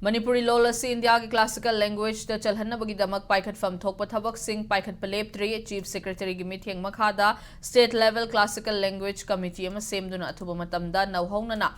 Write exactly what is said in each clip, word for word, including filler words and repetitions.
ꯃꯅꯤꯄꯨꯔꯤ ꯂꯣꯜ ꯑꯁꯤ ꯏꯟꯗꯤꯌꯥꯒꯤ classical languageꯇ ꯆꯜꯍꯟꯅꯕꯒꯤꯗꯃꯛ ꯄꯥꯏꯈꯠꯐꯝ ꯊꯣꯛꯄ ꯊꯕꯛꯁꯤꯡ ꯄꯥꯏꯈꯠꯄ ꯂꯦꯞꯇ꯭ꯔꯤ꯫ Chief Secretaryꯒꯤ ꯃꯤꯠꯌꯦꯡ ꯃꯈꯥꯗ state level classical language committee ꯑꯃ ꯁꯦꯝꯗꯨꯅ ꯑꯊꯨꯕ ꯃꯇꯝꯗ ꯅꯧꯍꯧꯅꯅ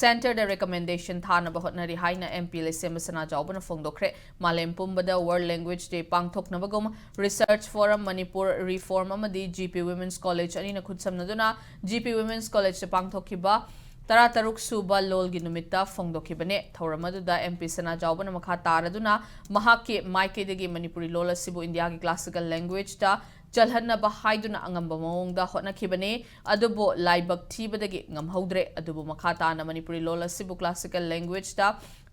centreꯗ recommendation ꯊꯥꯅꯕ ꯍꯣꯠꯅꯔꯤ ꯍꯥꯏꯅ MP ꯂꯩꯁꯦꯝꯕ ꯁꯅꯥꯖꯥꯎꯕꯅ ꯐꯣꯡꯗꯣꯛꯈ꯭ꯔꯦ꯫ ꯃꯥꯂꯦꯝ ꯄꯨꯝꯕꯗ World Language Day ꯄꯥꯡꯊꯣꯛꯅꯕꯒꯨꯝ Research Forum, Manipur Reform ꯑꯃꯗꯤ GP Women's College ꯑꯅꯤꯅ ꯈꯨꯠꯁꯝꯅꯗꯨꯅ GP Women's Collegeꯇ ꯄꯥꯡꯊꯣꯛꯈꯤꯕ ꯇꯔꯥꯇꯔꯨꯛ ꯁꯨꯕ ꯂꯣꯜꯒꯤ ꯅꯨꯃꯤꯠꯇ ꯐꯣꯡꯗꯣꯛꯈꯤꯕꯅꯦ꯫ ꯊꯧꯔꯝ ꯑꯗꯨꯗ MP ꯁꯅꯥꯖꯥꯎꯕꯅ ꯃꯈꯥ ꯇꯥꯔꯗꯨꯅ ꯃꯍꯥꯛꯀꯤ ꯃꯥꯏꯀꯩꯗꯒꯤ ꯃꯅꯤꯄꯨꯔꯤ ꯂꯣꯜ ꯑꯁꯤꯕꯨ ꯏꯟꯗꯤꯌꯥꯒꯤ classical languageꯇ ꯆꯜꯍꯟꯅꯕ ꯍꯥꯏꯗꯨꯅ ꯑꯉꯝꯕ ꯃꯑꯣꯡꯗ ꯍꯣꯠꯅꯈꯤꯕꯅꯤ꯫ ꯑꯗꯨꯕꯨ ꯂꯥꯏꯕꯛ ꯊꯤꯕꯗꯒꯤ ꯉꯝꯍꯧꯗ꯭ꯔꯦ꯫ ꯑꯗꯨꯕꯨ ꯃꯈꯥ ꯇꯥꯅ ꯃꯅꯤꯄꯨꯔꯤ ꯂꯣꯜ ꯑꯁꯤꯕꯨ classical languageꯇ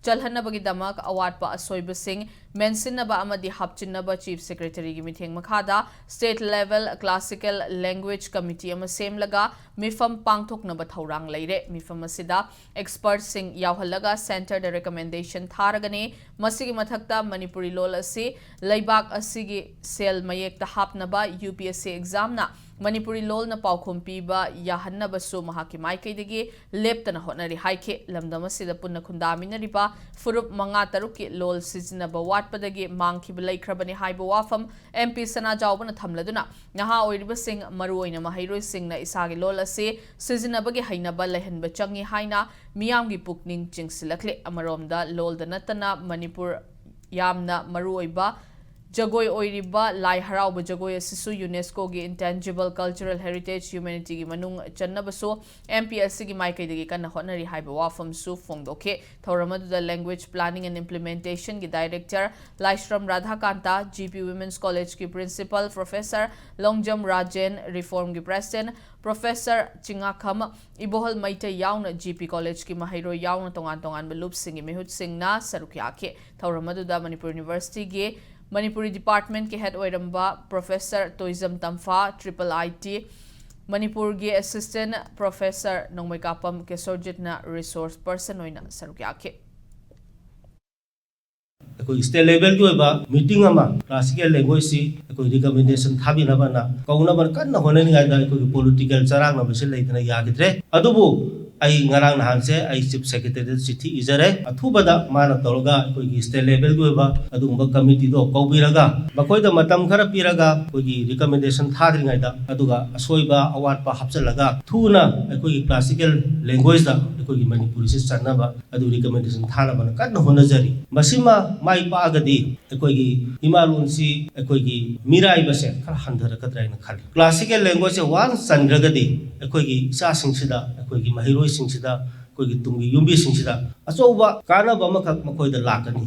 ꯆꯜꯍꯟꯅꯕꯒꯤꯗꯃꯛ ꯑꯋꯥꯠꯄ ꯑꯁꯣꯏꯕꯁꯤꯡ ꯃꯦꯟꯁꯤꯟꯅꯕ ꯑꯃꯗꯤ ꯍꯥꯞꯆꯤꯟꯅꯕ Chief Secretaryꯒꯤ ꯃꯤꯠꯌꯦꯡ ꯃꯈꯥꯗ state level classical language committee ꯑꯃ ꯁꯦꯝꯂꯒ ꯃꯤꯐꯝ ꯄꯥꯡꯊꯣꯛꯅꯕ ꯊꯧꯔꯥꯡ ꯂꯩꯔꯦ꯫ ꯃꯤꯐꯝ ꯑꯁꯤꯗ expertꯁꯤꯡ ꯌꯥꯎꯍꯜꯂꯒ centreꯗ recommendation ꯊꯥꯔꯒꯅꯤ꯫ ꯃꯁꯤꯒꯤ ꯃꯊꯛꯇ ꯃꯅꯤꯄꯨꯔꯤ ꯂꯣꯜ ꯑꯁꯤ ꯂꯩꯕꯥꯛ ꯑꯁꯤꯒꯤ ꯁꯦꯜ ꯃꯌꯦꯛꯇ ꯍꯥꯞꯅꯕ UPSC examꯅ ꯃꯅꯤꯄꯨꯔꯤ ꯂꯣꯜꯅ ꯄꯥꯎꯈꯨꯝ ꯄꯤꯕ ꯌꯥꯍꯟꯅꯕꯁꯨ ꯃꯍꯥꯛꯀꯤ ꯃꯥꯏꯀꯩꯗꯒꯤ ꯂꯦꯞꯇꯅ ꯍꯣꯠꯅꯔꯤ ꯍꯥꯏꯈꯤ꯫ ꯂꯝꯗꯝ ꯑꯁꯤꯗ ꯄꯨꯟꯅ ꯈꯨꯟꯗꯥꯃꯤꯟꯅꯔꯤꯕ ꯐꯨꯔꯨꯞ ꯃꯉꯥ ꯇꯔꯨꯛꯀꯤ ꯂꯣꯜ ꯁꯤꯖꯤꯟꯅꯕ ꯋꯥꯠꯄꯗꯒꯤ ꯃꯥꯡꯈꯤꯕ ꯂꯩꯈ꯭ꯔꯕꯅꯤ ꯍꯥꯏꯕ ꯋꯥꯐꯝ MP ꯁꯅꯥꯖꯥꯎꯕꯅ ꯊꯝꯂꯗꯨꯅ, ꯅꯍꯥ ꯑꯣꯏꯔꯤꯕꯁꯤꯡ, ꯃꯔꯨꯑꯣꯏꯅ ꯃꯍꯩꯔꯣꯏꯁꯤꯡꯅ ꯏꯁꯥꯒꯤ ꯂꯣꯜ ꯑꯁꯤ ꯁꯤꯖꯤꯟꯅꯕꯒꯤ ꯍꯩꯅꯕ ꯂꯩꯍꯟꯕ ꯆꯪꯏ ꯍꯥꯏꯅ ꯃꯤꯌꯥꯝꯒꯤ ꯄꯨꯛꯅꯤꯡ ꯆꯤꯡꯁꯤꯜꯂꯛꯂꯤ꯫ ꯑꯃꯔꯣꯝꯗ ꯂꯣꯜꯗ ꯅꯠꯇꯅ ꯃꯅꯤꯄꯨꯔ ꯌꯥꯝꯅ ꯃꯔꯨꯑꯣꯏꯕ ꯖꯒꯣꯏ ꯑꯣꯏꯔꯤꯕ ꯂꯥꯏ ꯍꯔꯥꯎꯕ ꯖꯒꯣꯏ ꯑꯁꯤꯁꯨ UNESCOꯒꯤ Intangible Cultural Heritage Humanityꯒꯤ ꯃꯅꯨꯡ ꯆꯟꯅꯕꯁꯨ MP ꯑꯁꯤꯒꯤ ꯃꯥꯏꯀꯩꯗꯒꯤ ꯀꯟꯅ ꯍꯣꯠꯅꯔꯤ ꯍꯥꯏꯕ ꯋꯥꯐꯝꯁꯨ ꯐꯣꯡꯗꯣꯛꯈꯤ꯫ ꯊꯧꯔꯝ ꯑꯗꯨꯗ Language Planning and Implementationꯒꯤ Director Laishram ꯔꯥꯙꯥꯀꯥꯟꯇ, GP Women's Collegeꯀꯤ Principal Professor Longjam Rajen, Reformꯒꯤ President Professor Chingakham ꯏꯕꯣꯍꯜ Meitei ꯌꯥꯎꯅ GP Collegeꯀꯤ ꯃꯍꯩꯔꯣꯏ ꯌꯥꯎꯅ ꯇꯣꯉꯥꯟ ꯇꯣꯉꯥꯟꯕ ꯂꯨꯞꯁꯤꯡꯒꯤ ꯃꯤꯍꯨꯠꯁꯤꯡꯅ ꯁꯔꯨꯛ ꯌꯥꯈꯤ꯫ ꯊꯧꯔꯝ ꯑꯗꯨꯗ ꯃꯅꯤꯄꯨꯔ Universityꯒꯤ ꯃꯅꯤꯄꯨꯔꯤ Departmentꯀꯤ head ꯑꯣꯏꯔꯝꯕ Professor Toijam Tampha, triple I T ꯃꯅꯤꯄꯨꯔꯒꯤ Assistant Professor ꯅꯣꯡꯃꯩꯀꯥꯄꯝ ꯀꯦꯁꯣꯔꯖꯤꯠꯅ resource person ꯑꯣꯏꯅ ꯁꯔꯨꯛ ꯌꯥꯈꯤ꯫ ꯑꯩꯈꯣꯏ state levelꯒꯤ ꯑꯣꯏꯕ meeting ꯑꯃ classical languageꯁꯤ ꯑꯩꯈꯣꯏ recommendation ꯊꯥꯕꯤꯅꯕꯅ ꯀꯧꯅꯕ ꯀꯟꯅ ꯍꯣꯠꯅꯔꯤꯉꯩꯗ ꯑꯩꯈꯣꯏꯒꯤ political ꯆꯔꯥꯡꯅꯕꯁꯤ ꯂꯩꯗꯅ ꯌꯥꯈꯤꯗ꯭ꯔꯦ꯫ ꯑꯗꯨꯕꯨ ꯑꯩ ꯉꯔꯥꯡ ꯅꯍꯥꯟꯁꯦ ꯑꯩ ꯆꯤꯐ ꯁꯦꯀ꯭ꯔꯦꯇꯔꯤꯗ ꯆꯤꯊꯤ ꯏꯖꯔꯦ꯫ ꯑꯊꯨꯕꯗ ꯃꯥꯅ ꯇꯧꯔꯒ ꯑꯩꯈꯣꯏꯒꯤ ꯁ꯭ꯇꯦꯠ ꯂꯦꯚꯦꯜꯒꯤ ꯑꯣꯏꯕ ꯑꯗꯨꯒꯨꯝꯕ ꯀꯃꯤꯇꯤꯗꯣ ꯀꯧꯕꯤꯔꯒ ꯃꯈꯣꯏꯗ ꯃꯇꯝ ꯈꯔ ꯄꯤꯔꯒ ꯑꯩꯈꯣꯏꯒꯤ ꯔꯤꯀꯃꯦꯟꯗꯦꯁꯟ ꯊꯥꯗ꯭ꯔꯤꯉꯩꯗ, ꯑꯗꯨꯒ ꯑꯁꯣꯏꯕ ꯑꯋꯥꯠꯄ ꯍꯥꯞꯆꯤꯜꯂꯒ ꯊꯨꯅ ꯑꯩꯈꯣꯏꯒꯤ ꯀ꯭ꯂꯥꯁꯤꯀꯦꯜ ꯂꯦꯡꯒ꯭ꯋꯦꯖꯇ ꯑꯩꯈꯣꯏꯒꯤ ꯃꯅꯤꯄꯨꯔꯤꯁꯦ ꯆꯟꯅꯕ ꯑꯗꯨ ꯔꯤꯀꯃꯦꯟꯗꯦꯁꯟ ꯊꯥꯅꯕꯅ ꯀꯟꯅ ꯍꯣꯠꯅꯖꯔꯤ꯫ ꯃꯁꯤꯃ ꯃꯥꯏ ꯄꯥꯛꯑꯒꯗꯤ ꯑꯩꯈꯣꯏꯒꯤ ꯏꯃꯥ ꯂꯣꯟꯁꯤ ꯑꯩꯈꯣꯏꯒꯤ ꯃꯤꯔꯥꯏꯕꯁꯦ ꯈꯔ ꯍꯟꯊꯔꯛꯀꯗ꯭ꯔꯥ ꯍꯥꯏꯅ ꯈꯜꯂꯤ꯫ ꯀ꯭ꯂꯥꯁꯤꯀꯦꯜ ꯂꯦꯡꯒ꯭ꯋꯦꯖꯁꯦ ꯋꯥꯟꯁ ꯆꯟꯈ꯭ꯔꯒꯗꯤ ꯑꯩꯈꯣꯏꯒꯤ ꯏꯆꯥꯁꯤꯡꯁꯤꯗ, ꯑꯩꯈꯣꯏꯒꯤ ꯃꯍꯩꯔꯣꯏꯁꯤꯡꯁꯤꯗ, ꯑꯩꯈꯣꯏꯒꯤ ꯇꯨꯡꯒꯤ ꯌꯨꯝꯕꯤꯁꯤꯡꯁꯤꯗ ꯑꯆꯧꯕ ꯀꯥꯟꯅꯕ ꯑꯃꯈꯛ ꯃꯈꯣꯏꯗ ꯂꯥꯛꯀꯅꯤ꯫